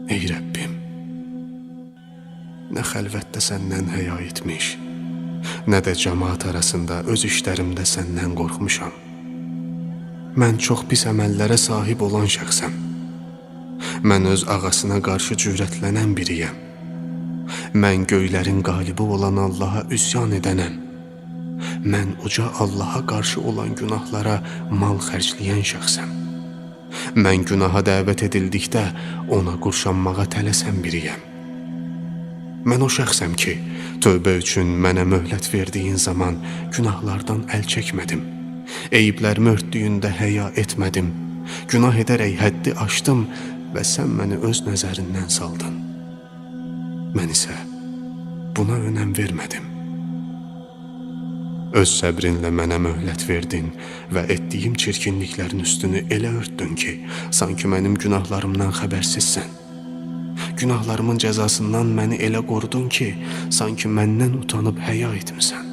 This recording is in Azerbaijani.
Ey Rəbbim, nə xəlvətdə səndən həya etmiş, nə də cəmaat arasında öz işlərimdə səndən qorxmuşam. Mən çox pis əməllərə sahib olan şəxsəm. Mən öz ağasına qarşı cürətlənən biriyəm. Mən göylərin qalibi olan Allaha üsyan edənəm. Mən uca Allaha qarşı olan günahlara mal xərcləyən şəxsəm. Mən günaha dəvət edildikdə ona qurşanmağa tələsən biriyəm. Mən o şəxsəm ki, tövbə üçün mənə möhlət verdiyin zaman günahlardan əl çəkmədim. Eyiblərimi örtdüyündə həya etmədim. Günah edərək həddi aşdım və sən məni öz nəzərindən saldın. Mən isə buna önəm vermədim. Öz səbrinlə mənə möhlət verdin və etdiyim çirkinliklərin üstünü elə örtdün ki, sanki mənim günahlarımdan xəbərsizsən. Günahlarımın cəzasından məni elə qorudun ki, sanki məndən utanıb həya etmisən.